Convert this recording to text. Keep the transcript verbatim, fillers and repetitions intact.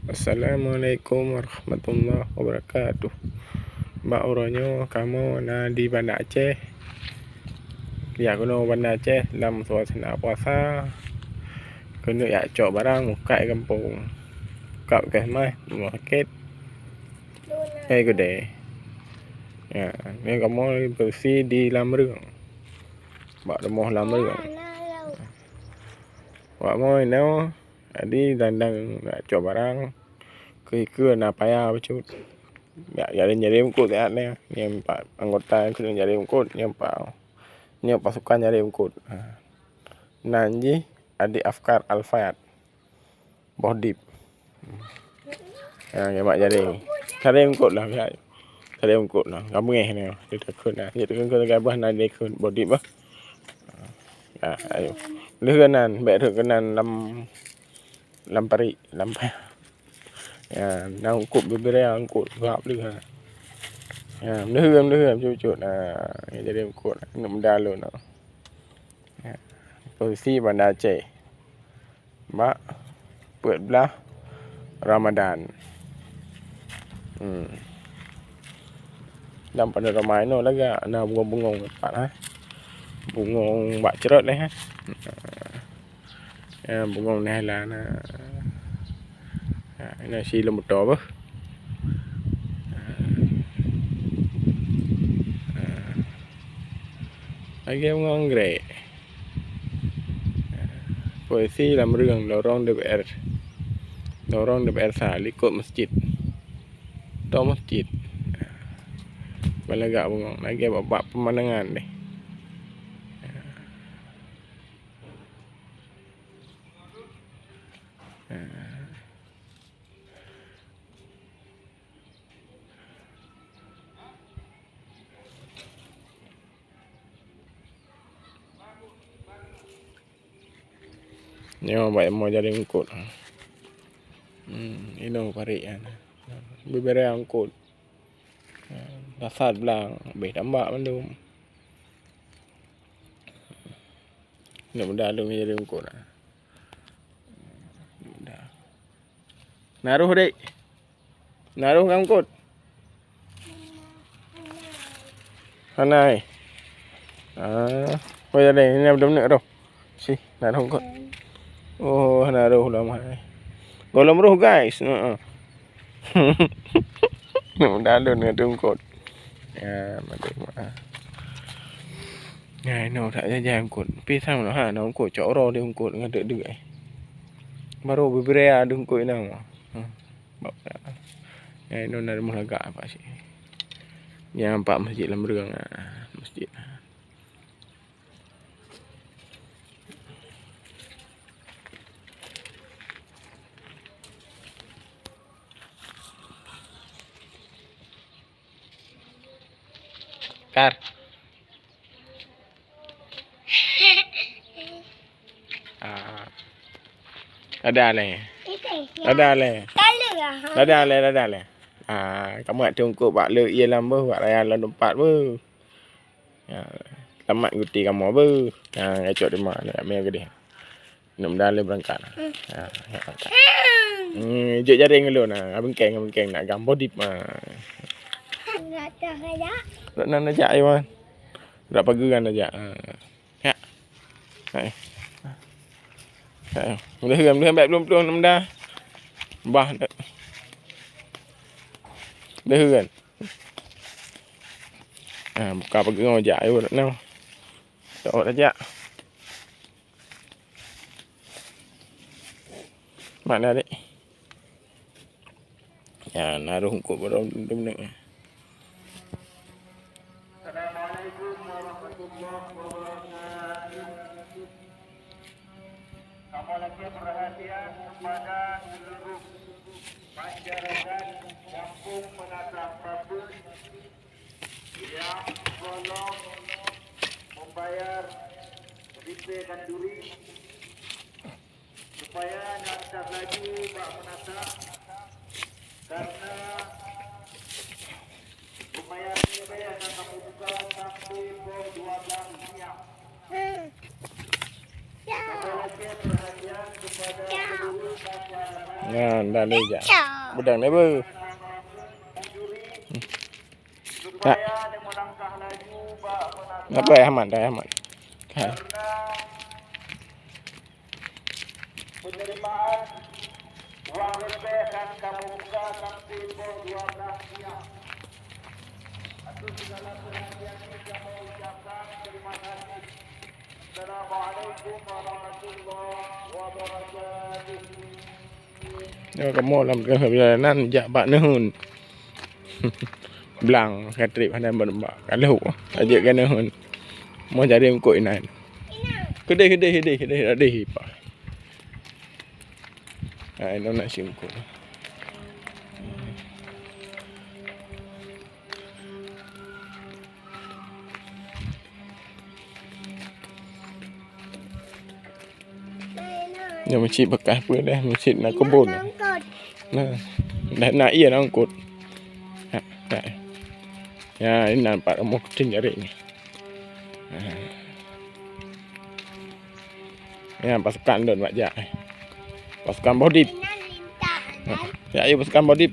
Assalamualaikum warahmatullahi wabarakatuh. Bak uroe nyoe kamoe na di Banda Aceh. Ya, keunoe Banda Aceh lam suasana puasa. Keuneuk jak cok barang mukat gampông. Kap keuh mah, rumoh sakét. Hai gede. Ya, ni kamoe beureusi di Lamreung. Bak rumoh Lamreung. Bak moe inoe, jadi dandang nak cok barang. Keu-keu na paya bacut. Ya, jadi nyari eungkôt siat nyoe. Nyoe empat anggota nyang keuneuk nyari eungkôt, nyoe empat. Nyoe pasukan nyari eungkôt. Ha. Nan jih Adik Afkar Alfayat. Boh Dip. Ha, nyoe mak jadi. Cari eungkôt lah, pihak. Cari eungkôt lah. Ka beungéh nyoe. Dia takut lah. Dia takut, takut gabah nan dia ikut Boh Dip bah. Ha, ayo. Lheuh keunan, bèk rhot keunan lam, lam parit, lam pa-, ya, na eungkôt bubiri eungkôt gap lheuh. Ya, lheuh, lheuh, cucuk. Ha, jadi eungkôt. Nak meudalu nak. Ya. Posisi Banda Aceh. Bak peuet blaih Ramadan. Hmm. Dan pada ramai nyoe lagak na bungong-bungong pat, ha. Bungong bak ceurot leh, ha. Ya, bungong neh lah na. Ha, ina si lom beutôi beuh. Ha. Lagèe bungong anggrek. Posisi Lamreung, lorong D P R. Lorong D P R sa, likot masjid. Tô masjid. Balagak bungong, lagèe bak, bak peumandangan deh. Nyoe bak imo jadi eungkôt. Hmm, inoe parit nyan. Bubiri eungkôt. Dasar blang, habéh tambak mandum. Nak mudah lom jadi eungkôt. Mudah. Na roh, dek. Na roh ngon eungkôt. Hana, eh. Ah, oh ya deh, ini udah benar roh. Si, na roh eungkôt. Oh, na roh lah mah. Gohlom roh, guys. Heeh. Nak mudah lom ngon eungkôt. Ya, mantap. Ya, inoe that jajan eungkôt. Pisang lah, ha, na eungkôt cok uroe di eungkôt ngon deuk-deuk, eh. Baru bubiri ada eungkôt inoe. Hmm. Bak, ya, inoe na rumoh lagak apa sih. Nyang nampak masjid Lamreung, ah, masjid. Kar. Ah. Ada leh. Ada leh. Ada leh, ada leh. Ah, kamoe teungkôk bak le ie lam beuh, bak raya lam teumpat beuh. Ya, selamat guti kamoe beuh. Ha, gacok teuma nak mie gede. Nak mudah lé beurangkat. Ha, ya, beurangkat. Hmm, jok jaréng ulôn, ha. Abengkeng, abengkeng nak gam bodip, ha. Nak dah ajak. Nak nan ajak, Iwan. Nak pageue kan ajak. Ha. Ya. Ha. Ha. Mudah kan, mudah baik belum, belum, mudah. Bah. Mudah kan. Ha, buka pageue jak, ayo nak nang. Cok jak. Mana, dek? Ya, naruh eungkôt barô dum-dum nyoe. Assalamualaikum warahmatullahi wabarakatuh. Kamoe lakèe peurhatian kepada seluruh masyarakat Gampông Peunatang Papeuen nyang golom membayar ripèe khanduri, supaya nyang that laju bak meunasah, karena pembayaran ripèe akan kamoe buka sampai pukul dua belas siang. Kamoe lakèe peurhatian kepada seluruh masyarakat Nyan, dah lé jak. Beudang deh, beuh. Tak. Apa ya, Ahmad? Dah, Ahmad. Hai. Nyoe kamoe lam teungoh perjalanan jak bak neuheun. Blang, ka trép hana bak, ka lhok, ka jeuet keu neuheun. Moh jari eungkôt inan. Keudeh, keudeh, keudeh, keudeh, keudeh, Pak. Hai, nyoe na si eungkôt. Nyoe meucit bekas peue deh, meucit na keubon. Nah, dah na ié na eungkôt. Ha, ha. Ya, ini nampak rumoh kucing jari ni. Ha. Ya, pasukan don bak jak. Pasukan Bohdip. Ha. Ya, ayo pasukan Bohdip.